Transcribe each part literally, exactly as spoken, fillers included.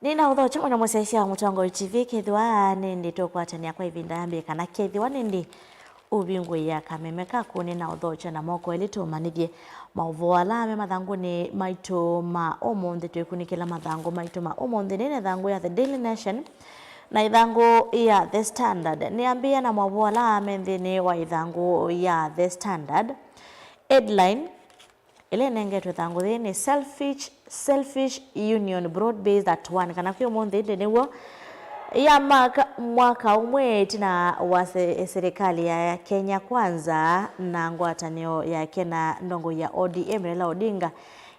Nĩna ũthokya mũno mũsyaĩĩsya wa Mũtongoi T V, kethĩwa nĩndĩ tũkwatany'a kwa ĩvinda yambĩe kana kethĩwa nĩndĩ ũvingũĩa kameme kaku, nĩna ũthokya na moko elĩ tũmanyĩthye maũvoo ala me mathangũnĩ maitũ ma ũmũnthĩ. Twĩkunĩkĩla mathangũ maitũ ma ũmũnthĩ nĩ na ĩthangũ ya The Daily Nation na ĩthangũ ya The Standard. Nĩambĩĩa na maũvoo ala me nthĩnĩ wa ĩthangũ ya The Standard. Headline ĩla ĩnengetwe ĩthangũ yĩĩ nĩ Selfish, Selfish Union, Broad Based at One, kana kwĩ ũmũnthĩ ĩndĩ nĩw'o ya mark mwaka ũmwe ĩtina wa se-, serikali ya Kenya Kwanza na ngwatanĩo yake na ndongoi ya O D M Raila Odinga,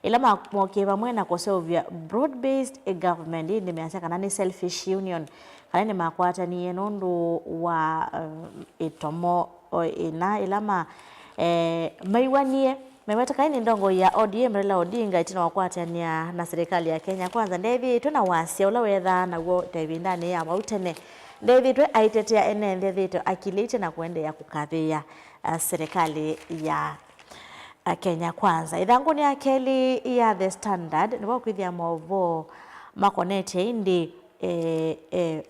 ĩla ma-, mokie vamwe na kũseũvya broad based government, ĩndĩ measya kana nĩ selfish union, kana nĩmakwatanie nũndũ wa, eh, ĩtomo, o, ĩna ĩla ma, eh, maiwanie. Meweta kaĩ nĩ ndongoi ya O D M Raila Odinga ĩtina wa kũkwatany'a na serikali ya Kenya Kwanza ndethĩĩtwe na wasya ũla weethaa naw'o ta ĩvindanĩ ya vau tene. Ndethĩĩtwe aitetea ene nthĩ ethĩĩtwe akilĩtye na kũendeea kũkathĩĩa, uh, serikali ya, uh, Kenya Kwanza. Ĩthangũnĩ ya kelĩ ya The Standard nĩvo kwĩthĩa maũvoo makonetye ĩndĩ, eh, eh,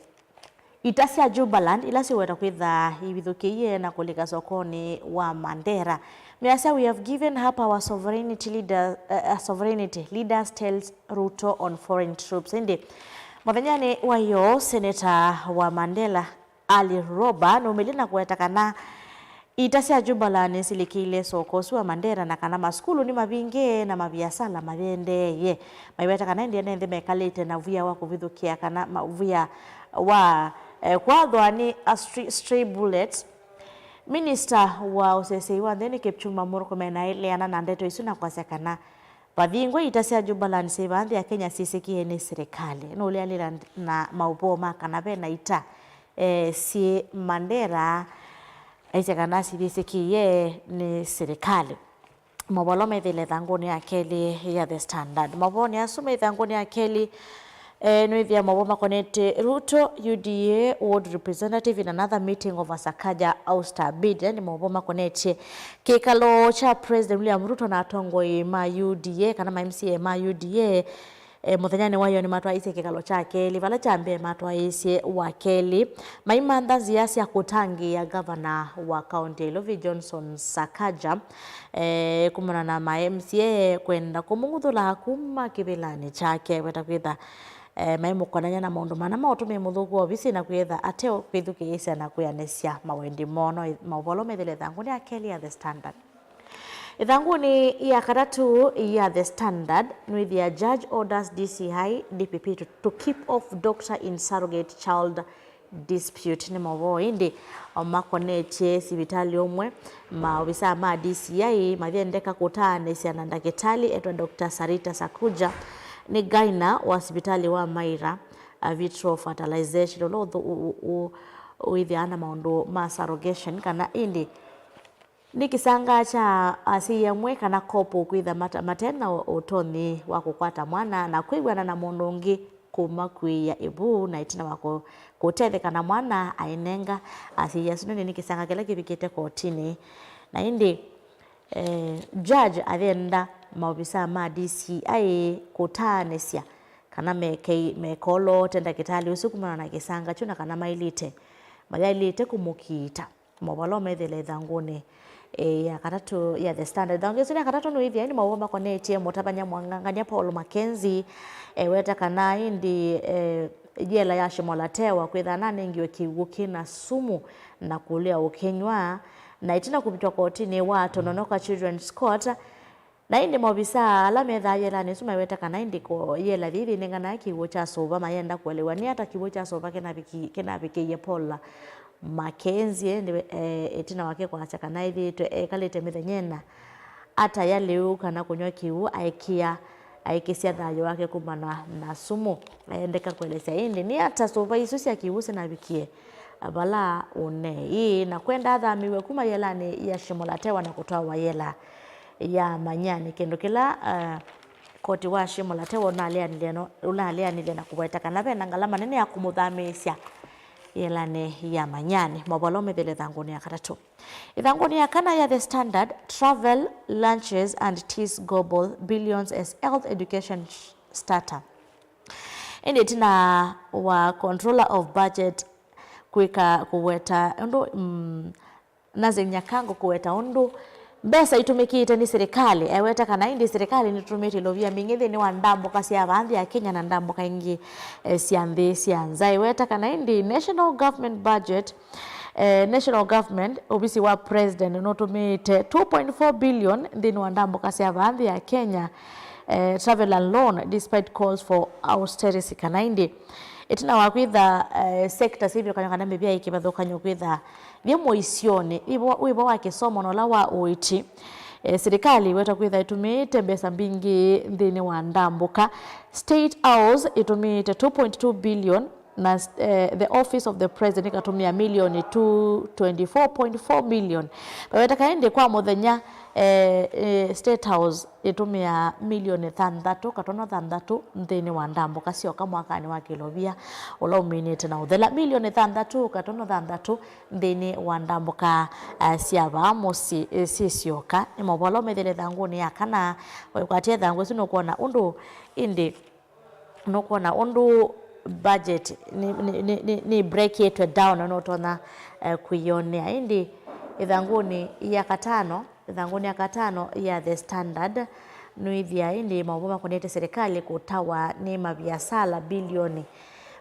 ita sya Jubaland ila siweta kwĩtha ivithũkĩie na kũlika sokonĩ wa Mandera. Measya, "We have given up our sovereignty leader, uh, uh, sovereignty, leaders tells Ruto on foreign troops." Ĩndĩ mũthenyanĩ wa ĩyoo, seneta wa Mandera Ali Roba nũmĩlye na kũweta kana ita sya Jubaland nĩsilikĩile soko ũsu wa Mandera na kana masukulu nĩmavingĩe na maviasala mayĩendeeye. Maiweta kana ĩndĩ ene nthĩ mekalĩte na via wa kũvithũkĩa kana ma-, via wa, eh, kwathwa nĩ a stre-, stray bullets. Minista wa ũseseĩ wa nthĩ nĩ Kipchumba Murkomen aeleana na ndeto isu na kwasya kana vavingwe ita sya Jubaland syĩ vaa nthĩ ya Kenya syĩsĩkĩe nĩ silikalĩ. Nũleanĩla na maũvoo ma kana ve na ita, eh, syĩ Mandera, aisye kana syĩsĩkĩe nĩ silikalĩ. Maũvoo ala methĩle ĩthangũnĩ ya kelĩ ya The Standard. Maũvoonĩ asu me ĩthangũnĩ ya kelĩ, eh, nĩwĩthĩa maũvoo makonetye Ruto, U D A ward representative in another meeting over Sakaja ouster bid. Nĩ maũvoo makonetye kĩkalo kya President William Ruto na atongoi ma U D A kana ma M C A ma U D A. E, mũthenyanĩ wa ĩyoo nĩmatwaĩĩsye kĩkalo kya kelĩ, vala kya mbee matwaĩĩsye wa kelĩ maimantha nzĩa sya kũtangĩĩa ngavana wa kaũntĩ ya Ilovi Johnson Sakaja, e, kumana na ma M C A kwenda kũmũng'uthũla kuma kĩvĩlanĩ kyake, weta kwĩtha, e, maimũkonany'a na maũndũ mana ma ũtũmĩi mũthũku wa ovisi na kwĩtha ate kwĩthukĩĩsya na kwĩanĩsya mawendi moo. No maũvoo ala methĩle ĩthangũnĩ ya kelĩ ya The Standard. Ĩthangũnĩ ya katatũ ya The Standard, nĩwĩthĩa, "Judge orders D C I, D P P to, to keep off doctor in surrogate child dispute." Nĩ maũvoo ĩndĩ makonetye sivitalĩ ũmwe. Maovisaa ma D C I mayendeka kũtaanĩsya na ndakĩtalĩ etwa Doctor Sarita Sakuja, nĩ gyna wa sivitalĩ wa Maira, a vitro fertilization, ũla ũthũ-, ũ-, ũ-, ũ-, wĩthĩaa na maũndũ ma surrogation, kana ĩndĩ nĩ kĩsanga kya asyai amwe kana couple kwĩtha mata-, mate na ũ-, ũtonyi wa kũkwata mwana na kwĩw'ana na mũndũ ũngĩ kũmakuĩĩa ĩvu, na ĩtina wa kũ-, kũtetheka na mwana ainenga asyai asu. Nĩ, nĩ kĩsanga kĩla kĩvikĩte kotinĩ. Na ĩndĩ, eh, judge ayenda maovisaa ma D C I kũtaanĩsya kana mekei-, mekoloote ndakĩtalĩ ũsu kumana na kĩsanga kyu na kana mailĩte, mayaĩlĩte kũmũkiita. Maũvoo ala methĩle ĩthangũnĩ, e, ya katatũ ya The Standard. Ĩthangũ ĩsu ya katatũ nĩwĩthĩa nĩ maũvoo makonetye mũtavany'a mwang'ang'ania Paul Mackenzie, e, weta kana ĩndĩ, e, yela ya Shimolatewa kwĩtha nanengiwe kĩw'ũ kĩna sumu na kũlea ũkĩnyw'a, na ĩtina kũvĩtw'a kotinĩ wa Tononoka Children's Court, na ĩndĩ maovisaa ala methaa yelanĩ ĩsu maiweta kana ĩndĩ ko yela yĩĩ yĩnenganaa kĩw'ũ kya sũva, mayenda kũelewa nĩ ata kĩw'ũ kya sũva kĩnaviki-, kĩnavikĩie Paul Mackenzie, ĩndĩ, e, ĩtina wake kwasya kana ethĩĩtwe ekalĩte mĩthenya ĩna ataya lĩu kana kũnyw'a kĩw'ũ, aĩkĩa, aĩkĩsya thayũ wake kumana na sumu, aendeka kũelesya ĩndĩ nĩ ata sũva isu sya kĩw'ũ sinavikie vala ũnei, ĩĩ, na kwenda athamĩw'e kuma yelanĩ ya Shimolatewa na kũtwawa yela ya Manyani, kĩndũ kĩla, eh, koti wa Shimolatewa ũnaleanile no-, ũnaleanile na kũweta kana ve na ngalama nene ya kũmũthamĩĩsya yelanĩ ya Manyani. Maũvoo ala methĩle ĩthangũnĩ ya katatũ. Ĩthangũnĩ ya kana ya The Standard, "Travel, lunches and teas gobble billions as health education starter." Ĩndĩ ĩtina wa Controller of Budget kwĩka kũweta ũndũ, mm, Nazin Nyakango kũweta ũndũ mbesa itũmĩkĩte nĩ silikalĩ, eweta kana ĩndĩ silikalĩ nĩtũmĩte ilovia mbingĩ nthĩnĩ wa ndambũka sya vaa nthĩ ya Kenya na ndambũka ingĩ, eh, sya nthĩ sya nza. Eweta kana ĩndĩ national government budget, eh, national government, ovisi wa president nũtũmĩte two point four billion nthĩnĩ wa ndambũka sya vaa nthĩ ya Kenya, eh, travel and loan despite calls for austerity, kana ĩndĩ ĩtina wa kwĩtha, eh, sector syĩvathũkany'o kana mĩvĩa yĩ kĩvathũkany'o kwĩtha yĩ mũisyonĩ, wĩvo, wĩvo wa kĩsomo na ũla wa ũiiti. Eh, silikalĩ ĩweta kwĩtha ĩtũmĩĩte mbesa mbingĩ nthĩnĩ wa ndambũka. State House ĩtũmĩĩte two point two billion na, eh, the office of the president ĩkatũmĩa milioni two twenty-four point four million. Vaweteka ĩndĩ kwa mũthenya, eh, eh, State House ĩtũmĩaa milioni thanthatũ katono thanthatũ nthĩnĩ wa ndambũka syoka mwakanĩ wa kĩlovia ũla ũminĩte na ũthela. Milioni thanthatũ katono thanthatũ nthĩnĩ wa ndambũka, eh, sya vaa mũsyĩ, eh, syĩ syoka. Nĩ maũvoo ala ũmĩthĩle ĩthangũnĩ ya kana. Waikwatia ĩthangũ ĩsu nũkwona ũndũ ĩndĩ nũkwona ũndũ budget nĩ, nĩ, nĩ, nĩ, nĩ breakĩtwe down na nũtonya, eh, kwĩyonea. Ĩndĩ ĩthangũnĩ ya katano, ĩthangũnĩ ya katano ya The Standard, nũĩthĩa ĩndĩ maũvoo makonete silikalĩ kũtawa nĩ maviasala bilioni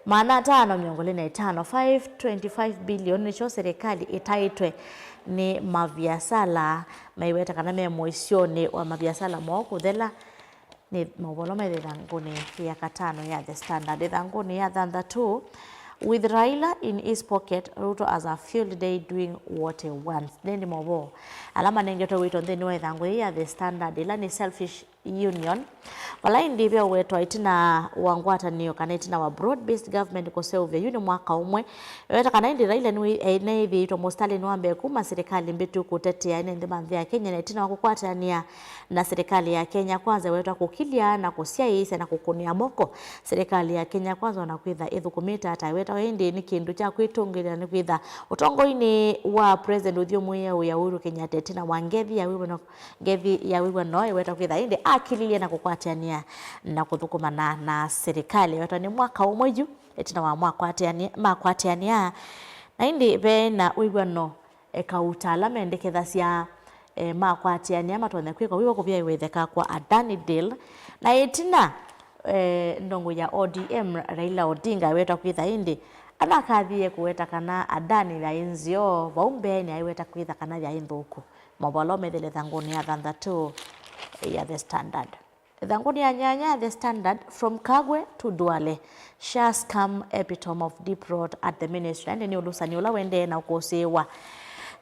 maana atano mĩongo ĩlĩ na itano, five twenty-five billion, nĩkyo silikalĩ ĩtaĩtwe nĩ maviasala maiweta kana me mũisyonĩ wa maviasala moo kũthela. Nĩ maũvoo ala me ĩthangũnĩ ya katano ya The Standard. Ĩthangũnĩ ya thanthatũ, with Raila in his pocket, Ruto as a field day doing what he wants. Nĩ, nĩ maũvoo ala manengetwe wĩto nthĩnĩ wa ĩthangũ yĩĩ ya The Standard, ĩla nĩ Selfish Union. Vala ĩndĩ ve ũwetwa ĩtina wa ngwatanĩo kana ĩtina wa broad-based government kũseũvya yu nĩ mwaka ũmwe. Ĩweta kana ĩndĩ Raila nĩwe, eh, nĩethĩĩtwe mũsitalĩnĩ wa mbee kuma silikalĩ mbĩtu kũtetea ene nthĩ ma nthĩ ya Kenya, na ĩtina wa kũkwatĩanĩa na silikalĩ ya Kenya Kwanza ĩwetwa kũkilya na kũsyaĩĩsya na kũkũnĩa moko silikalĩ ya Kenya Kwanza ona kwĩtha ĩthũkũmĩte ata. Ĩwetwa ĩndĩ nĩ kĩndũ kya kwĩtũngĩlĩla nĩ kwĩtha ũtongoinĩ wa President ũthyũmũĩe wĩa Uhuru Kenyatta ĩtina wa ngethi ya wĩw'ano, ngethi ya wĩw'ano ĩwetwa kwĩtha ĩndĩ akililye na kũkwatĩanĩa na kũthũkũmana na silikalĩ. Ĩwetwa nĩ mwaka ũmwe yu ĩtina wa makwatĩanĩa, makwatĩanĩa, na ĩndĩ ve na wĩw'ano, e, kauta ala mendekethasya, e, makwatĩanĩa matonya kwĩka wĩw'a kũvyaĩwetheka kwa Adani Dale. Na ĩtina, e, ndongo ya O D M Raila Odinga awetwa kwĩtha ĩndĩ anakathie kũweta kana Adani yaĩ nzeo, vau mbeenĩ aiweta kwĩtha kana yaĩ nthũku. Maũvoo ala ũmethĩle ĩthangũnĩ ya thanthatũ ya The Standard. Ĩthangũnĩ ya nyanya ya The Standard, from Kagwe to Duale, SHA scam epitome of deep rot at the ministry. Ĩndĩ nĩ ũlũsani ũla ũendee na ũkũsĩĩwa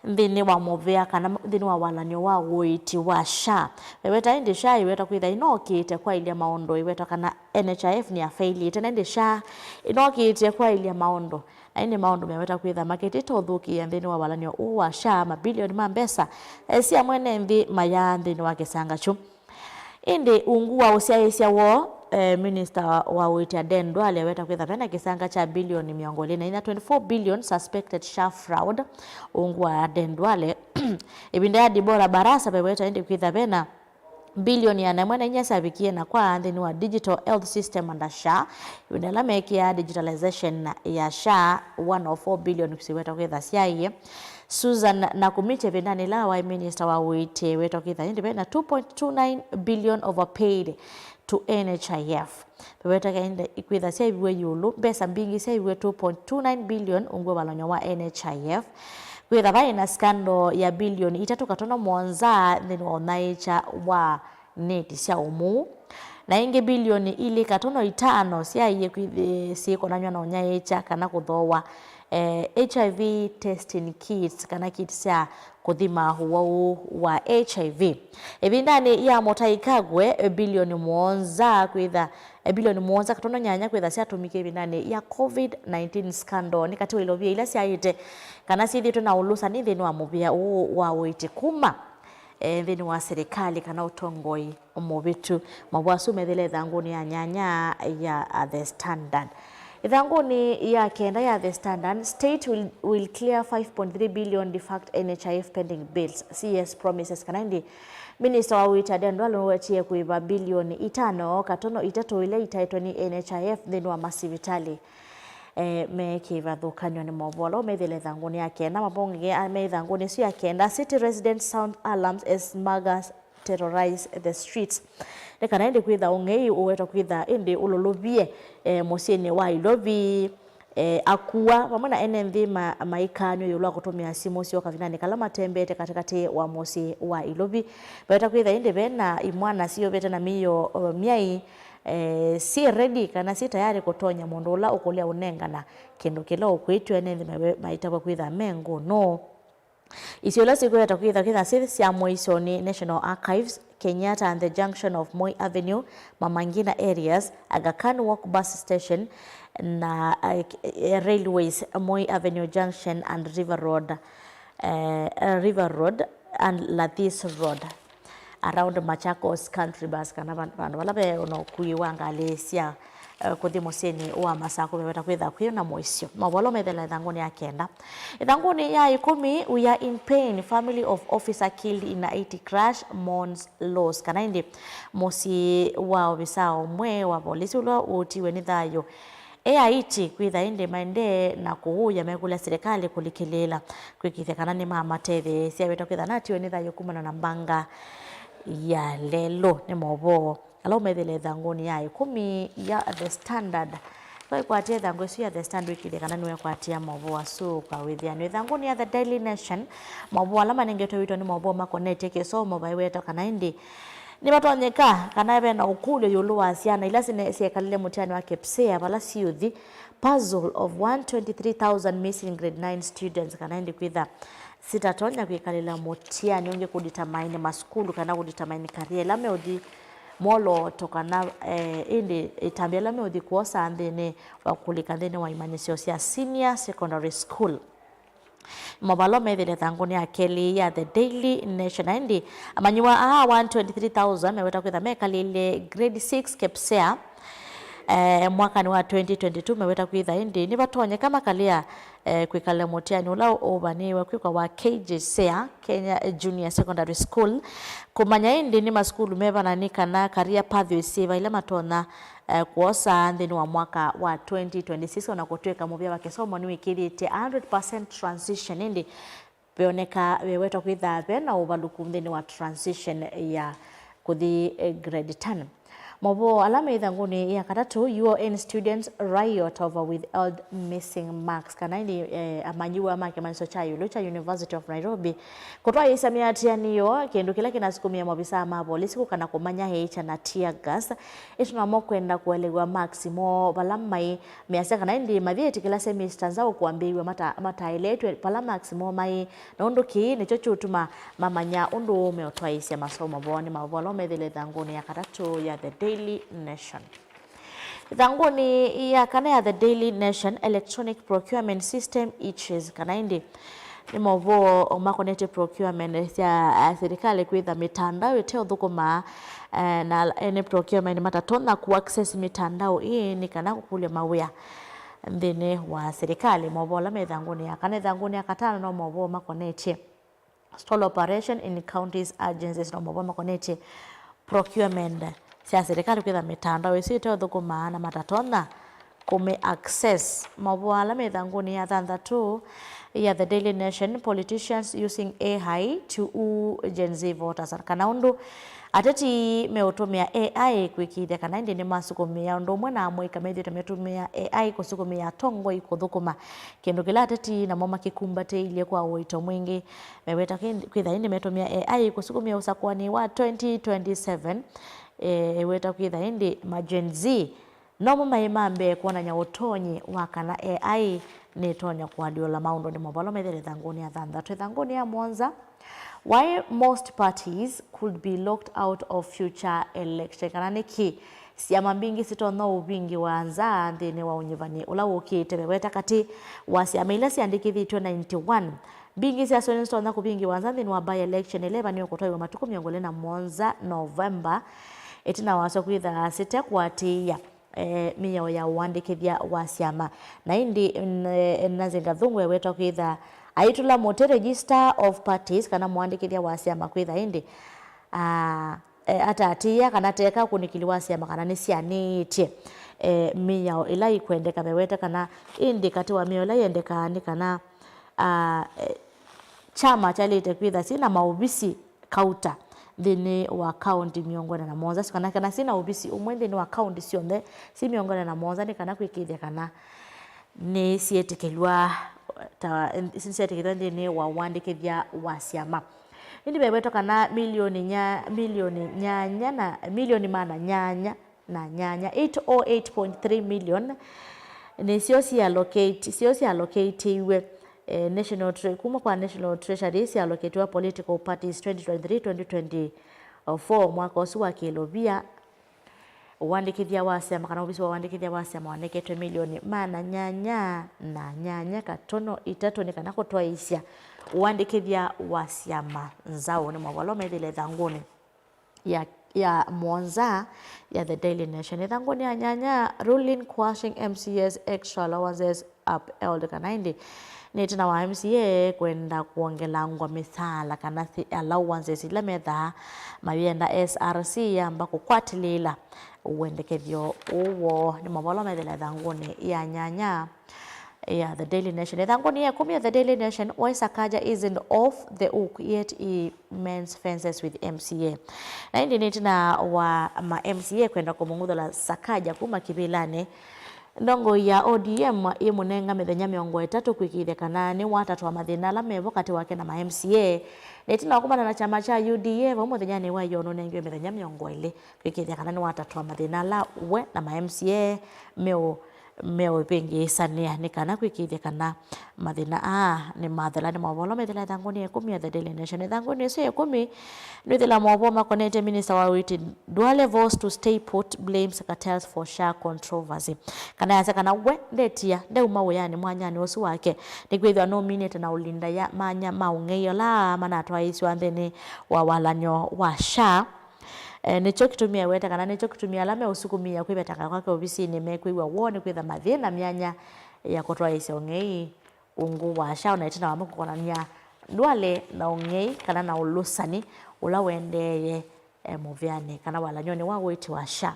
nthĩnĩ wa mũvĩa kana nthĩnĩ wa walany'o wa ũiiti wa SHA. Meweta ĩndĩ SHA ĩwetwa kwĩtha ĩnookĩĩte kwaĩlya maũndũ, ĩwetwa kana N H I F nĩyafailĩte, na ĩndĩ SHA ĩnookĩĩte kwaĩlya maũndũ. Na ĩndĩ maũndũ meweta kwĩtha makĩtĩte ũthũkĩĩa nthĩnĩ wa walany'o ũũ wa SHA, mabilioni ma mbesa, eh, sya mwene nthĩ mayaa nthĩnĩ wa kĩsanga kyu. Ĩndĩ ungu wa ũsyaĩĩsya woo, eh, minista wa ũiiti Aden Duale aweta kwĩtha vena kĩsanga kya bilioni mĩongo ĩlĩ na inya, twenty-four billion suspected SHA fraud. Ungu wa Aden Duale, ĩvinda ya Deborah Barasa veweta ĩndĩ kwĩtha vena bilioni ĩana ĩmwe na inya syavikie na kwa nthĩnĩ wa digital health system under SHA, ĩvinda ĩla meekĩaa digitalization ya SHA, one oh four billion siweta kwĩtha syaie. Susan Nakhumicha ĩvindanĩ ĩla waĩ minista wa ũiiti wetwa kwĩtha ĩndĩ vena two point two nine billion overpaid to N H I F. Veweteka ĩndĩ ikwĩtha syaiviwe ĩũlũ, mbesa mbingĩ syaiviwe two point two nine billion ungu wa walany'o wa N H I F. Kwĩtha vaĩ na scandal ya bilioni itatũ katono mũonza nthĩnĩ wa ũnyaĩĩkya wa neti sya ũmuu, na ĩngĩ bilioni ilĩ katono itano syaie kwĩthĩ syĩkonanw'a na ũnyaĩĩkya kana kũthooa, eh, H I V testing kits kana kits sya kũthima ũwau wa H I V. Ĩvindanĩ ya Mũtai Kagwe, bilioni mũonza kwĩtha, eh, bilioni mũonza katono nyanya kwĩtha syatũmĩkie ĩvindanĩ ya COVID nineteen scandal. Nĩ katĩ wa ilovia ila syaĩte kana syĩthĩĩtwe na ũlũsani nthĩnĩ wa mũvĩa ũũ wa ũiiti kuma, eh, nthĩnĩ wa silikalĩ kana ũtongoi mũvĩtu. Mavũ asu methĩle ĩthangũnĩ ya nyanya ya, uh, The Standard. Ĩthangũnĩ ya kenda ya The Standard, state will, will clear five point three billion defunct N H I F pending bills, C S promises, kana ĩndĩ Minista wa ũiiti Aden Duale nũwetie kũĩva bilioni itano katono itatũ ila itaĩtwe nĩ N H I F nthĩnĩ wa masivitalĩ, eh, me kĩvathũkany'o. Nĩ maũvoo ala ũmethĩle ĩthangũnĩ ya kenda. Mavonge me ĩthangũnĩ ĩsu ya kenda, City residents sound alarms as muggers terrorize the streets. Nĩ kana ĩndĩ kwĩtha ũng'ei ũwetwa kwĩtha ĩndĩ ũlũlũvie, eh, mũsyĩnĩ wa Ilovi. Eh, akua vamwe na ene nthĩ ma-, maikaanw'a ĩũlũ wa kũtũmĩa simũ syoo kavindanĩ kala matembeete katĩkatĩ wa mũsyĩ wa Ilovi. Vaweta kwĩtha ĩndĩ ve na imwana syĩũvĩte na mĩio, eh, myai, eh, syĩ ready kana syĩ tayarĩ kũtonya mũndũ ũla ũkũlya ũnengana kĩndũ kĩla ũkwĩtw'a ene nthĩ mawe-, maitavw'a kwĩtha me ngũnũ. Isio ila sikwĩweta kwĩtha kĩtha syĩ sya mũisyonĩ National Archives, Kenyatta and the junction of Moi Avenue, Mama Ngina areas, Aga Khan Walk bus station, na, eh, railways, Moi Avenue junction and River Road, eh, River Road and Lathis Road, around Machakos Country Bus, kana van-, vandũ vala ve na ũkui wa ngalĩ sya eh, kũthi mũsyĩnĩ wa Masakũ veweta kwĩtha kwĩ na mũisyo. Maũvoo ala methela ĩthangũnĩ ya kenda. Ĩthangũnĩ ya ĩkũmi, we are in pain, family of officer killed in Haiti crash mourns loss. Kana ĩndĩ mũsyĩ wa ovisaa ũmwe wa volisi ũla ũtiwe nĩ thayũ e Haiti kwĩtha ĩndĩ maendee na kũũya mekũlya silikalĩ kũlikĩlĩĩla kwĩkĩĩthya kana nĩmamatetheesya. Weta kwĩtha natiwe nĩ thayũ kumana na mbanga ya lelũ. Nĩ maũvoo ala ũmethĩle ĩthangũnĩ ya ĩkũmi ya The Standard. Vaikwatia ĩthangũ ĩsu ya The Standard wĩkĩthye kana nĩwekwatia maũvoo asu kwa wĩthĩanĩo. Ĩthangũnĩ ya The Daily Nation, maũvoo ala manengetwe witũ nĩ maũvoo makonetye kĩsomo, vaiwetwa kana ĩndĩ nĩvatonyeka kana ve na ũkũlyo ĩũlũ wa syana ila sine-, syekalile mũtiani wa KPSEA vala syũthi puzzle of one twenty-three thousand missing grade nine students, kana ĩndĩ kwĩtha sitatonya kwĩkalĩla mũtiani ũngĩ kũdetermine masukulu kana kũdetermine career ĩla meũthi mwolooto kana, eh, ĩndĩ ĩtambya ĩla meũthi kwosa nthĩnĩ wa kũlika nthĩnĩ wa imanyĩsyo sya senior secondary school. Maũvoo ala methĩle ĩthangũnĩ ya kelĩ ya The Daily Nation, na ĩndĩ amanyĩw'a aa one twenty-three thousand meweta kwĩtha mekalĩle grade six KPSEA, eh, mwakanĩ wa twenty twenty-two, meweta kwĩtha ĩndĩ nĩvatonyeka makalea eh, kwĩkalĩla mũtiani ũla ũvanĩĩwe kwĩkwa wa KJSEA, Kenya Junior Secondary School, kũmanya ĩndĩ nĩ masukulu mevana nĩ kana career pathways syĩva ila matonya, eh, kwosa nthĩnĩ wa mwaka wa twenty twenty-six, ona kũtw'ĩka mũvĩa wa kĩsomo nĩwĩkĩthĩtye one hundred percent transition, ĩndĩ veoneka vewetwa kwĩtha ve na ũvalũku nthĩnĩ wa transition ya kũthi, eh, grade ten. Maũvoo ala me ĩthangũnĩ ya katatũ, U O N students riot over withheld missing marks, kana ĩndĩ, eh, amanyĩw'a ma kĩmanyĩsyo kya ĩũlũ kya University of Nairobi kũtwaĩĩsya mĩatĩanĩo, kĩndũ kĩla kĩnasukumĩe maovisaa ma volisi kũkana kũmanyaĩĩkya na tear gas, ĩtina wamo kwenda kũelew'a marks moo vala maĩ. Measya kana ĩndĩ mathiĩtĩkĩla semester nzaũ kwambĩĩw'a mata-, mataĩletw'e vala marks moo maĩ, na ũndũ kĩĩ nĩkyo kyũtuma mamanya ũndũ meũtwaĩĩsya masomo moo. Nĩ maũvoo ala methĩle ĩthangũnĩ ya katatũ ya The Daily Nation. Ĩthangũnĩ ya kana ya The Daily Nation, electronic procurement system itches, kana ĩndĩ nĩ maũvoo makonetye procurement sya, ah, silikalĩ kwĩtha mĩtandao ĩteũthũkũma, eh, na ene procurement matatonya ku access mĩtandao ĩĩ nĩ kana kũkũlya mawĩa nthĩnĩ wa silikalĩ. Maũvoo ala me ĩthangũnĩ ya kana. Ĩthangũnĩ ya katano no maũvoo makonetye stall operation in counties agencies, no maũvoo makonetye procurement sya silikalĩ kwĩtha mĩtandao ĩsu ĩteũthũkũmaa na matatonya kũmĩ access. Maũvoo ala me ĩthangũnĩ ya thanthatũ ya The Daily Nation, politicians using A I to woo Gen Z voters, kana ũndũ ateti meũtũmĩa A I kwĩkĩĩthya kana ĩndĩ nĩmasũkũmĩa ũndũ ũmwe na amũika methĩĩtwe metũmĩa A I kũsũkũmĩa atongoi kũthũkũma, kĩndũ kĩla ateti namo makĩkumbatĩilye kwa ũito mwingĩ. Meweta kwĩ-, kwĩtha ĩndĩ metũmĩa A I kũsũkũmĩa ũsakũanĩ wa twenty twenty-seven, eh, eweta kwĩtha ĩndĩ ma Gen Z nomo maĩ ma mbee kwonany'a ũtonyi wa kana A I nĩtonya kũalyũla maũndũ. Nĩ maũvoo ala methĩle ĩthangũnĩ ya thanthatũ. Ĩthangũnĩ ya mũonza, why most parties could be locked out of future election, kana nĩkĩ syama mbingĩ sitonya ũvingĩwa nza nthĩnĩ wa ũnyivani ũla wũkĩte. Meweta katĩ wa syama ila syandĩkĩthĩtw'e ninety-one, mbingĩ syasyo nĩsitonya kũvingĩwa nza nthĩnĩ wa by-election ĩla ĩvanĩwe kũtwaiwa matukũ mĩongo ĩlĩ na mũonza Novemba, ĩtina wasyo kwĩtha sitekwatĩĩa, eh, mĩao ya ũandĩkĩthya wa syama. Na ĩndĩ, n-, Nancy Gathungu ewetwa kwĩtha aitũla mũtĩ register of parties kana mũandĩkĩthya wa syama kwĩtha ĩndĩ a, e, atatĩĩa kana teka ũkunĩkĩli wa syama kana nĩsyanĩĩtye, e, mĩao ĩla ĩkwendeka. Mewete kana ĩndĩ katĩ wa mĩao ĩla yendekaa nĩ kana, a, e, kyama kyaĩlĩte kwĩtha syĩ na maovisi kauta nthĩnĩ wa kaũnti mĩongo ĩna na mũonza, kana, kana syĩ na ovisi ũmwe nthĩnĩ wa kaũnti syonthe syĩ mĩongo ĩna na mũonza, nĩ kana kwĩkĩĩthya kana nĩsyĩtĩkĩlw'a ta, nĩsyĩtĩkĩlw'a nthĩnĩ wa ũandĩkĩthya wa syama. Ĩndĩ vewetwa kana milioni nya-, milioni nyanya na, milioni maana nyanya na nyanya, eight oh eight point three million, nĩsyo syĩ allocate-, syo syĩ allocateiwe, eh, National Tre-, kuma kwa National Treasury, syĩ allocatiwa political parties twenty twenty-three, twenty twenty-four, mwaka ũsu wa kĩlovia. Ũandĩkĩthya wa syama kana ovisi wa ũandĩkĩthya wa syama wanengete milioni maana nyanya na nyanya katono itatũ nĩ kana kũtwaĩĩsya ũandĩkĩthya wa syama nzaũ. Nĩ maũvoo ala ũmethĩle ĩthangũnĩ ya, ya mũonza ya The Daily Nation. Ĩthangũnĩ ya nyanya, ruling quashing M C As extra allowances upheld, kana ĩndĩ nĩ ĩtina wa M C A kwenda kwongelangwa mĩsaala kana thi-, allowances ila methaa mayenda S R C yamba kũkwatĩlĩĩla ũendekethyo ũũ woo. Nĩ maũvoo ala methĩle ĩthangũnĩ ya nyanya ya The Daily Nation. Ĩthangũnĩ ya ĩkũmi ya The Daily Nation, why Sakaja isn't off the hook yet he mends fences with M C A. Na ĩndĩ nĩ ĩtina wa ma M C A kwenda kũmũng'uthũla Sakaja kuma kĩvĩlanĩ, ndongoi ya O D M ĩmũnenga mĩthenya mĩongo ĩtatũ kwĩkĩĩthya kana nĩwatatwa mathĩna ala mevo katĩ wake na ma M C A. Na ĩtina wa kumana na kyama kya U D A, vau mũthenyanĩ wa ĩyoo nũnengiwe mĩthenya mĩongo ĩlĩ kwĩkĩĩthya kana nĩwatatwa mathĩna ala we na ma M C A meũ-, meũvĩngĩĩsanĩa nĩ kana kwĩkĩĩthya kana mathĩna aa nĩmathela. Nĩ maũvoo ala methĩla ĩthangũnĩ ya ĩkũmi ya The Daily Nation. Ĩthangũnĩ ĩsu ya ĩkũmi nĩwĩthĩla maũvoo makonetye minista wa ũiiti Duale vows to stay put, blames cartels for SHA controversy. Kana yasya kana we ndetia, ndeuma wĩanĩ mwanyanĩ ũsu wake, nĩkwĩthĩwa nũminĩte na ũlinda ya manya ma ũng'ei ala manatwaĩĩsw'a nthĩnĩ wa walany'o wa SHA. E, nĩkyo kĩtumi eweta kana nĩkyo kĩtumi ala meũsukumĩa kwĩvetanga kwake ovisinĩ mekwĩw'a woo nĩ kwĩtha mathĩna myanya ya kũtwaĩĩsya ũng'ei ungu wa SHA, na ĩtina wa makukonania Duale na ũng'ei kana na ũlũsani ũla wendeeye, e, mũvĩanĩ kana walany'onĩ wa ũiiti wa SHA.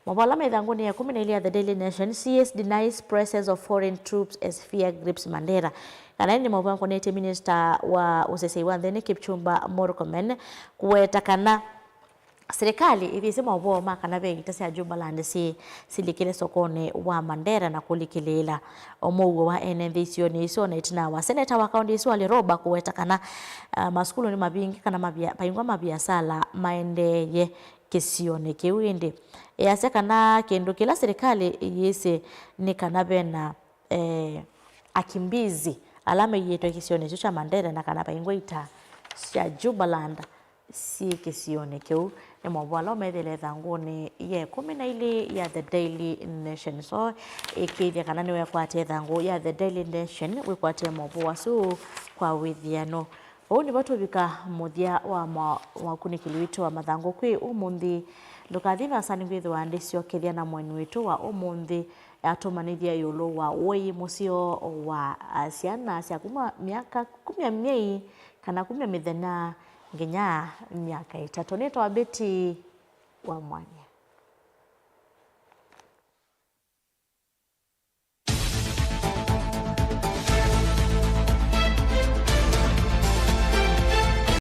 Maũvoo ala me ĩthangũnĩ ya ĩkũmi na ilĩ ya The Daily Nation, C S denies presence of foreign troops as fear grips Mandera. Kana ĩndĩ maũvoo akonetye minista wa ũseseĩ wa nthĩnĩ Kipchumba Murkomen kũweta kana silikalĩ ĩthĩĩsye maũvoo ma kana ve ita sya Jubaland syĩ silikĩle sokonĩ wa Mandera na kũlikĩlĩĩla mũuo wa ene nthĩ isionĩ isu, na ĩtina wa seneta wa kaũntĩ ĩsu Ali Roba kũweta kana, ah, masukulu nĩ mavinge kana mavia-, vaingwa maviasala maendeeye kĩsionĩ kĩu. Ĩndĩ easya kana kĩndũ kĩla silikalĩ ĩyĩsĩ nĩ kana vena, eh, akimbizi ala maiĩtwe kĩsionĩ kĩu kya Mandera na kana vaingwa ita sya Jubaland syĩ kĩsionĩ kĩu. Nĩ maũvoo ala ũmethĩle ĩthangũnĩ ya ĩkũmi na ilĩ ya The Daily Nation. So, ĩkĩĩthya kana nĩwekwatya ĩthangũ ya The Daily Nation, wĩkwatĩe maũvoo asu kwa wĩthĩano. Vau nĩvo tũvika mũthya wa ma-, wa ũkunĩkĩli witũ wa mathangũ kwĩ ũmũnthĩ. Ndũkathi nasa nĩkwĩthĩwa ndĩsyokethya na mũeni witũ wa ũmũnthĩ atũmanĩthya ĩũlũ wa ũĩ mũseo wa, a, syana sya kuma myaka, kumya myei kana kumya mĩthenya nginya myaka ĩtatũ. Nĩtawa Betty wa Mwanya.